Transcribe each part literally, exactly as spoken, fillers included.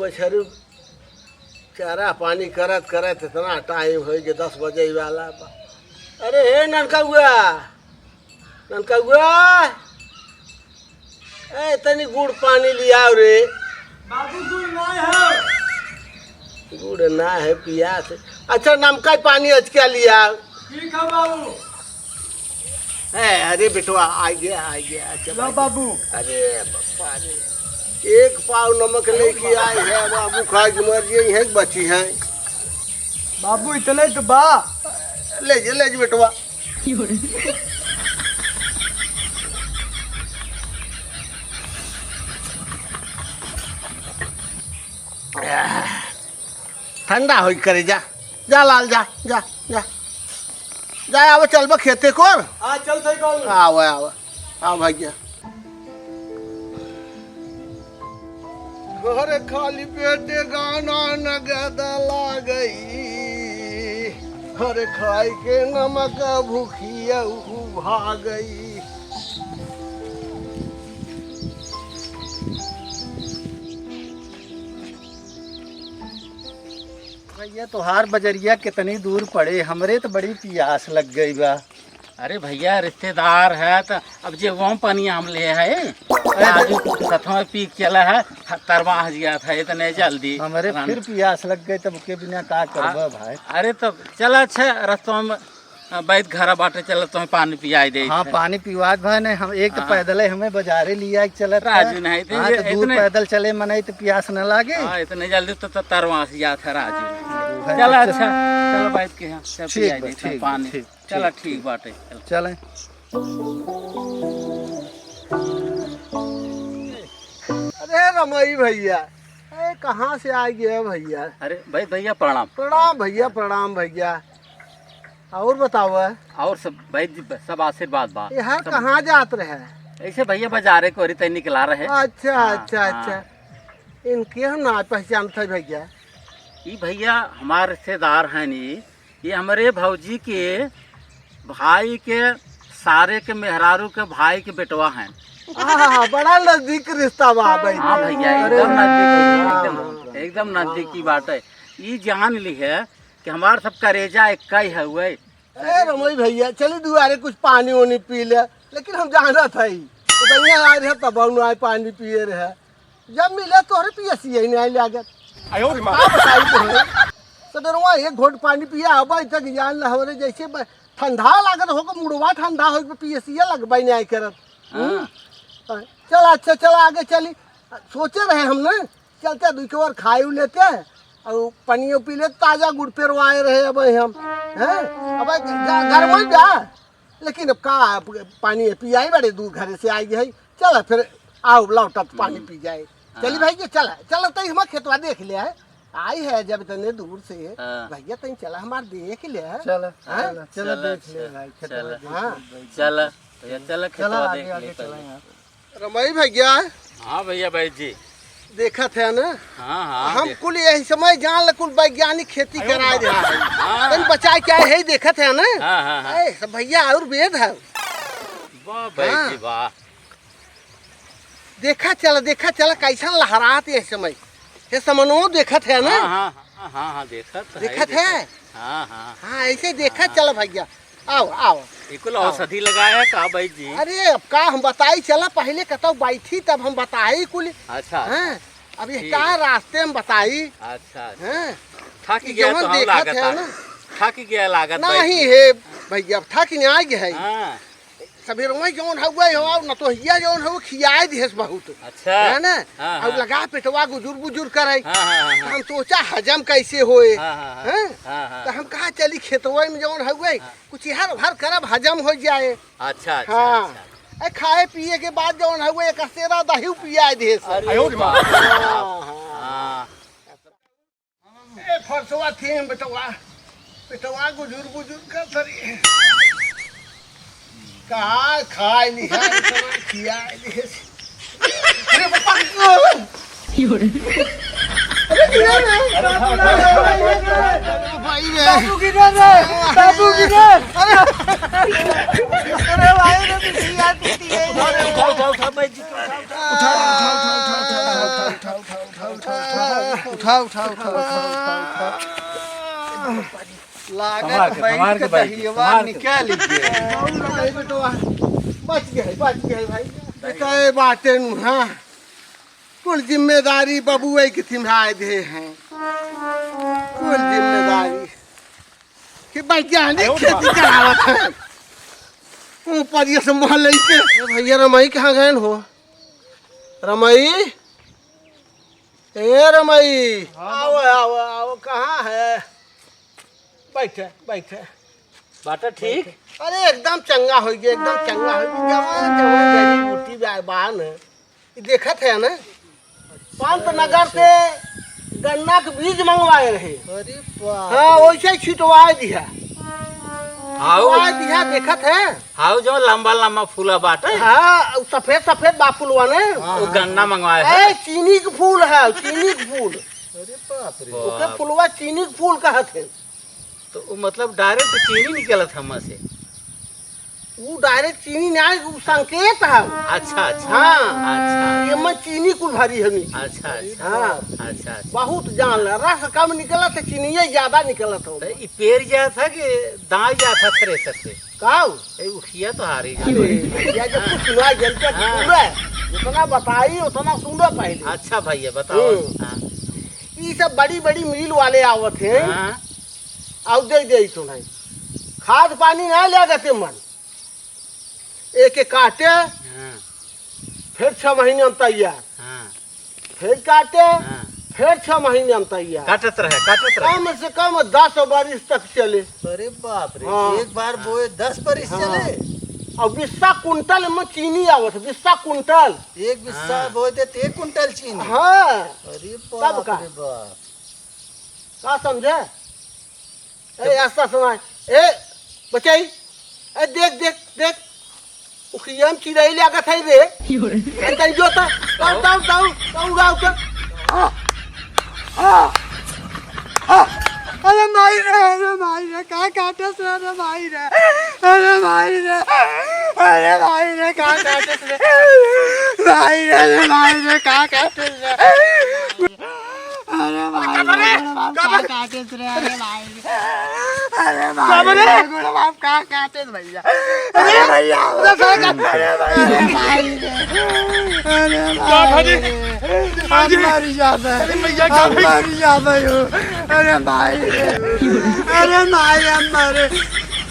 बछरू चारा पानी करत करत इतना टाइम होइ गए, दस बजे वाला बा। अरे हे ननकउआ, ननकउआ, ए तनी गुड़ पानी लियाव रे। बाबू, गुड़ ना है। गुड़ ना है, पियास है। अच्छा, नमका पानी अचका लियाव। ठीक है बाबू। ए, अरे बेटवा, आ गया, आ गया। अच्छा लो बाबू। अरे बाबा रे, एक पाव नमक लेके आए हैं बाबू, खा के मर गई है, बची है। बाबू, इतने तो बा। ले जे, ले जे बेटवा। ठंडा होई करे, जा, जा लाल, जा, जा, जा। जा, आवा, चलबा खेते को। हाँ, चल सही बाबू। आवा, आवा, आवा भैया। घर खाली पेटे गाना नगद लागई, घर खाई के नमक भूखिया उभा गई। भैया, तोहार बजरिया कितनी दूर पड़े, हमरे तो बड़ी पियास लग गई बा। अरे भैया, रिश्तेदार है तो अब जे वो पनिया हम ले है, अरे राजू सथवा पी के चला है, ह-, तरवाह जिया था इतने जल्दी। हमरे रान- फिर पियास लग गई, तब के बिना का करबा आ, भाई? अरे तो चला, अच्छा रस्तवा में, अ, बैठ घर बाटे, चला तुम्हें पानी पियाई दे। हाँ, पानी पिवात भाई ने, हम एक तो हाँ। पैदल है, हमें बाजारे लिया के चलत है। राजू नहीं थे, हाँ, ये तो दूर इतने पैदल चले मनई तो पियास न लागे। हाँ, इतने जल्दी तो, तो तरवाह जिया था राजू। हाँ, चला तो अच्छा, चला बैठ के, हाँ, सब ठीक पियाई बा, दे, ठीक बा, पानी। ठीक। चला, ठीक, ठीक ठीक। बाटे, चला। चले। अरे रमई भैया, ए, कहाँ से आ गया भैया? अरे भाई, भैया प्रणाम। प्रणाम भैया, प्रणाम भैया। और बतावा? और सब भाई जी, सब आशीर्वाद बा। ये हर सब कहाँ जात रहे? ऐसे भैया बाजारे को रिते निकला रहे। अच्छा, हाँ, अच्छा, हाँ। अच्छा। इनके हम ना पहचानत है भैया। ई भैया हमार रिश्तेदार हैं नी, ये हमरे भौजी के भाई के सारे के मेहरारू के भाई के बेटवा हैं। हाँ, बड़ा नजदीक रिश्ता बा भाई। हाँ भैया, अरे एकदम नजदीक है, हाँ, एकदम, हाँ, एकदम हाँ, नजदीक की हाँ। बात है। ई जान ली है कि हमार सब करेजा एक ही है हुए। अरे रमई भैया, चली दुआरे कुछ पानी वानी पी ले, लेकिन हम जानत है, तो भैया आ रहे तब हम आए पानी पिए रहे। जब मिले तोहरे पियसिया ही नहीं लागत। आयो रे माँ। का बताई तोहरे? सदरवा एक घोट पानी पिया, अब तक जान ला हमरे जैसे ब-, ठंडा लागत हो, मुड़वा ठंडा हो, पियसिया लगबे नहीं करत। हाँ। हम्म? चल अच्छा, चल आगे चली। सोचे रहे हम ना, चलते दुई के बार खाए लेते, और पनियो पी ले, ताजा गुड़ पेरवाए रहे अब हम। हैं? अब जा, घर में जा। लेकिन अब का, अब पानी पियाई बड़े दूर घरे से आई है। चला फिर, आओ लौटत पानी हम्म। पी जाए। हाँ। चली भाई, ये चला, चला तई हमार खेतवा देख ले है। आई है जब इतने दूर से, हाँ। भैया तई चला हमार देख ले है। चला, हाँ? चला, चला, चला देख ले चला, भाई, खेतवा चला। देख हाँ। ले भाई। चला, भैया, चला, चला खेतवा आगे, देख आगे ले चला पहले। यहाँ। रमई भैया। हाँ भैया, भाई जी। देखत है ना? हाँ, हाँ, हम देख- कुल यही समय जान ल कुल वैज्ञानिक खेती अरे कराए वाह। रहा है। हाँ। तन बचाए क्या है, देखत है ना? हाँ, हाँ, हाँ। ए, सब भैया आयुर्वेद है। वाह भाई हाँ। जी, वाह। देखा चला, देखा चला, कैसन लहरात यह समय। ये समनो देखत है ना? हाँ, हाँ, हाँ, हाँ, हाँ, देखत है, देखत है? देखत। हाँ, हाँ। हाँ, ऐसे देखा हाँ, हाँ। चला भैया। आओ, आओ। ये कुल आओ। औषधि लगाया है का भाई जी? अरे, अब का हम बताई, चला पहले कतौ बैठी, तब हम बताई कुल। अच्छा, हाँ, अच्छा। अब ये ठीक का है। रास्ते में बताई। अच्छा, अच्छा। हाँ। थक ये गया जवन तो हम देखत लागत है है। ना। थक गया लागत भाई नहीं जी। है भैया, अब थक नहीं आ गया है। हाँ। सभी रंगवा जौन हउवे हो, न तो हिया जौन हउवे खियाए दिहस बहुत। अच्छा। है ना? हाँ, अब हाँ। लगा पेटवा गुजुर बुजुर करे। हाँ, हाँ, हाँ, हाँ। हम सोचा हजम कैसे होए। हाँ, हाँ, हाँ। हैं? हाँ, हाँ। तो हम कहा चली खेतवा में जौन हउवे, हाँ। कुछ इहर उहर करब, हजम हो जाए। अच्छा, अच्छा, हाँ। अच्छा। ए, खाए पिए के बाद जौन हउवे, एक सेरा दही पियाए दिहस। अरे आयो रे माँ। हाँ, हाँ। हाँ। ए, फरसवा थी बेटवा, बेटवा गुजुर बुजुर का सरी। का खाए लिहा, इतना खियाए लिहा। अरे बाबा। अरे गिरा रे। अरे भाई रे। बाबू गिरा रे। बाबू गिरा। अरे, अरे भाई रे, बिटिया, बिटिया। अरे उठाओ, उठाओ, उठाओ, भाई जी, उठाओ। उठाओ, उठाओ, उठाओ। उठा, उठा, उठा, उठा, उठा, उठा। लागत संभाल के, बैठ संभाल के के बैठ, दहियवा संभाल के। निकल गए। बच गए, बच गए भाई। कहे बाटे नु, हाँ। कुल जिम्मेदारी बबुए की थिम्हाए दे हैं। कुल जिम्मेदारी। कि वैज्ञानिक खेती करावत है। ऊपर ये से मोहल्ले के। ए भैया, रमई कहाँ गए हो? रमई? ए रमई, हाँ, आओ, बाबू। आओ, आओ, कहाँ है? बैठे, बैठे। बाटा ठीक? अरे, एकदम चंगा होइ गया, एकदम चंगा होइ गया। जवान, जवान, जड़ी बूटी बा-, बान। ई देखत है ना? पंतनगर से गन्ना के बीज मंगवाए रहे। अरे बाप हाँ, रे। वैसे ही छिटवाए दिया। हाउ। छिटवाए दिया, देखत है? हाउ, जो लंबा लंबा फूला बाटे। हाँ, उ सफेद सफेद बा फूलवा ने। हाँ, वो हाँ। गन्ना मंगवाए है। ए, चीनी के फूल है, चीनी के फूल। अरे बाप रे। ओके बाप। फुलवा चीनी के फूल कहत है। तो वो मतलब direct चीनी निकलत है ओमा से? वो direct चीनी ना, वो संकेत है। अच्छा, अच्छा। हाँ। अच्छा। ये में चीनी कुल भरी है नीचे। अच्छा, अच्छा। हाँ। अच्छा, अच्छा। बहुत जान ले, रस कम निकलत है, चीनिये ज्यादा निकलत हो। तो ई पेर जात है कि दाई जात है थ्रेसर से? काऊ? ए, उखिया तो हारी अरे, गई। भैया, जब कुछ सुना, जब तक हाँ। सुने, जितना बताई, उतना सुने पहले। अच्छा भैया, बताओ। हम्म। हाँ। ई सब बड़ी बड़ी मिल वाले आवत हैं, हाँ। आउ दे दे तो नहीं। खाद पानी ना लागत है मन। एक एक काटे, हाँ। फिर छह महीने में तैयार। हाँ। फिर काटे, हाँ। फिर छह महीने में तैयार। काटत रहे, काटत रहे। कम से कम दस बरिस तक चले। अरे बाप रे, हाँ। एक बार बोए दस बरिस हाँ। चले। और बीसा कुंटल में चीनी आवत, बीसा कुंटल। एक बीसा हाँ। बोए दे तो एक कुंटल चीनी। हाँ। अरे तब बाप का? रे बाप। का समझे? ए, आस्ता सुनाए। ए, बचाई। ए, देख, देख, देख। उखिया में चिरई लागत है रे। ए, तनी जो ता, ताऊ, ताऊ, ताऊ, ताऊ, उड़ाओ तो। आ, आ, आ। अरे माई रे, अरे माई रे, का काटस रे, अरे माई रे। अरे माई रे, अरे माई रे, का काटस रे। माई रे, अरे माई रे, का काटस रे। अरे भाई, का बरे? गोड़ बाप का काटे रे, अरे भाई। अरे भाई, का बरे? गोड़ बाप का काटे रे भैया। अरे भैया, अरे भाई, अरे भाई, अरे भाई। अरे का भाई? भाई? हम मर जाबे। अरे भैया, का हम भाई? मर जाबे हो। अरे भाई रे। अरे भाई, हम मरे।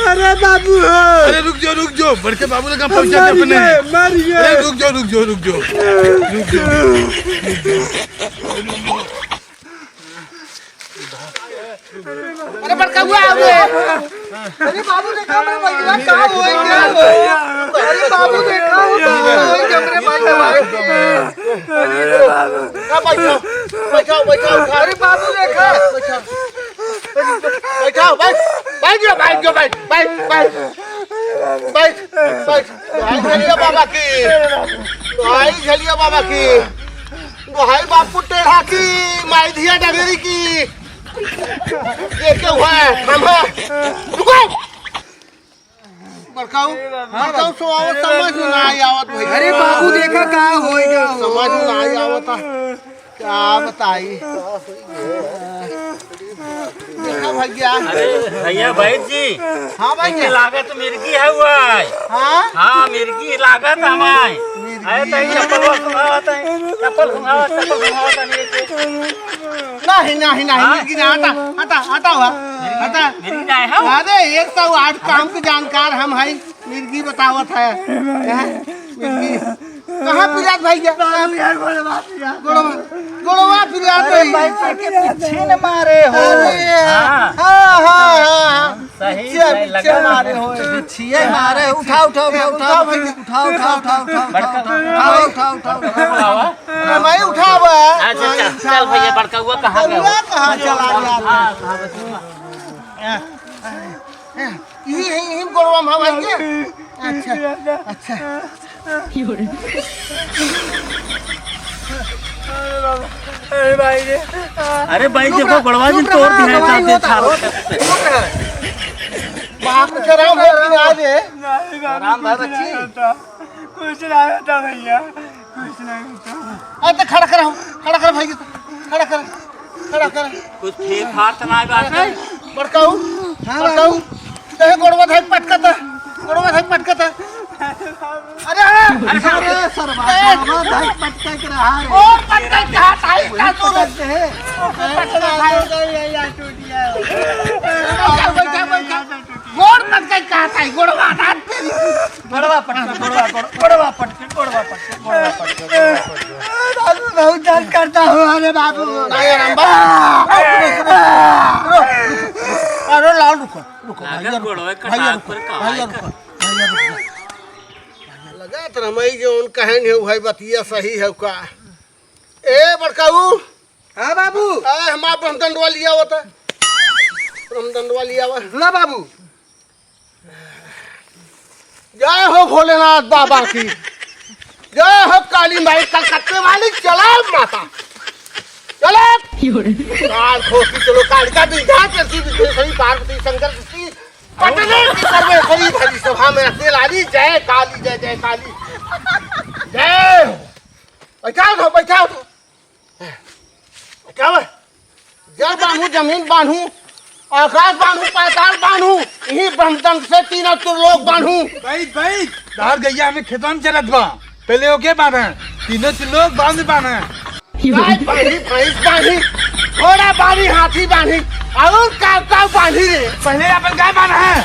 अरे बाबू हो। अरे रुक जाओ, रुक जाओ। बड़के बाबू लगा हम पहुंचा दे मर अपने। गए, मर गए। अरे रुक जाओ, रुक जाओ, रुक जाओ। रुक जाओ। अरे बड़का हुआ आ गए। अरे बाबू देखा, मेरे भैया का होई, का होई? अरे बाबू देखा, वो का होई, मेरे भाई का मारे। अरे बाबू। का बैठा, बैठा, बैठा, बैठा। अरे बाबू देखा। बैठा, बैठा, बैठ, बैठ जा, बैठ जा, बैठ, बैठ, बैठ, बैठ, बैठ। भाई झलिया बाबा की, भाई झलिया बाबा की। दोहाई बापू टेढ़ा की, माई धिया डगरी की। ये क्या हुआ है? हम हैं। रुको। बड़काऊ, बड़काऊ सो आवत, समझ में ना आई आवत भाई। अरे बाबू, देखा का होई गया हो। समझ में ना आई आवत। क्या बताई? देखा भैया। अरे भैया, बैठ जी। हाँ भैया। इनके लागत मिर्गी है हुआ है। हाँ? हाँ, मिर्गी लागत हमार। मिर्गी। अरे तो ये चप्पल सुंघावत है। चप्पल सुंघावत, चप्पल सुंघावत है ये। नहीं, नहीं, नहीं, हाँ? मिर्गी ना, हटा, हटा, हटा हुआ, हटा। मिर्गी ना है, हाँ? अरे, एक सौ आठ काम के जानकार हम हैं, मिर्गी बतावत है। हैं? मिर्गी। कहाँ पिरात भैया? बाबू यार, गोड़वा पिरात। गोड़वा, गोड़वा पिरात अरे है। भाई, के पीछे न मारे हो। अरे, हाँ। हाँ, हाँ, हाँ, हाँ। सही, पीछे, सही, पीछे लगा। मारे हो। पीछे मारे, उठा, उठा, उठा, उठा, उठा, भैया। उठा, उठा, उठा, उठा, बड़का उठा, उठा, उठा, उठा, उठा। बड़का उठावा। अरे, मैं उठावा। अच्छा, अच्छा, चल भैया, बड़का हुआ कहाँ गया? बड़का हुआ कहाँ चला गया? हाँ, हाँ, बस। ये, ये, ये गोड़वा में हवा है क्या? अच्छा, अच्छा। अरे भाई रे। अरे भाई, रुक देखो, रहा, बड़वा जी रुक तोड़ रहा, दिया है, दवाई साहब, होता। छाप। रुक रहा। बाप के राम हो कि ना रे? नहीं, बाबू, राम कुछ बच्ची। नहीं होता। कुछ नहीं होता भैया, कुछ नहीं होता। अरे तो खड़ा कर, खड़ा कर भाई, खड़ा कर। खड़ा कर। कुछ फेर फार त नाहीं बाटे। बड़काऊ, हाँ, बड़काऊ, बाबू। देहे गोड़वा धाई पटकत, गोड़वा धाई पटकत। अरे, अरे, अरे, सरवा, ए! सरवा, धाई पटकत रहा रे। और पटकत कहा धाई का तू? पटकत है। अरे, पटकत है। अरे, यार, टूट गया। बैठा, बैठा, बैठा। गोड़ पटकत कहा धाई, गोड़वा धाई तेरी। गोड़वा पटके, गोड़वा, गोड़-, गोड़वा पटके, गोड़वा पटके, गोड़वा पटके, गोड़वा पटके। बाबू, बहुत दर्द करता हो, अरे बाबू। नहीं, आराम बा। रुक, रुक, रुक, रुक। अरे लाल, रुको, रुको, लागत भैया, रुको, गोड़वे भैया, कटार रुको, पर का भैया, आए रुको, भैया, रुको। लगत रमई जौन कहन है, भाई, बतिया सही है का? ए, बड़काऊ। हाँ, बाबू। ए, हमार ब्रह्मदंडवा लिया आवत है। ब्रह्मदंडवा लिया आवा। ला, बाबू। जय हो भोलेनाथ बाबा की, जय हो काली माई कलकत्ते वाली, चला माता, चला। काल खोसी चलो, कालिका विंध्याचल की विघ्नेश्वरी पार्वती शंकर की पटने की सर्वेश्वरी भरी सभा में रखने लाली, जय काली, जय जय काली, जय हो। बैठा उठो, बैठा उठो। क्या बा? जल बांधू, जमीन बांधू, आकाश बांधू, पाताल बांधू, यही ब्रह्मदंड से तीनों त्रिलोक बांधू। बैठ, बैठ, बाहर गैया हमें खेतवा में चरत बा, पहले ओके बांधे, तीनों त्रिलोक बांध बांधे। गाय बांधी, भैंस बांधी, घोड़ा बांधी, हाथी बांधी, और का का बांधी रे? पहले अपन गाय बांधे।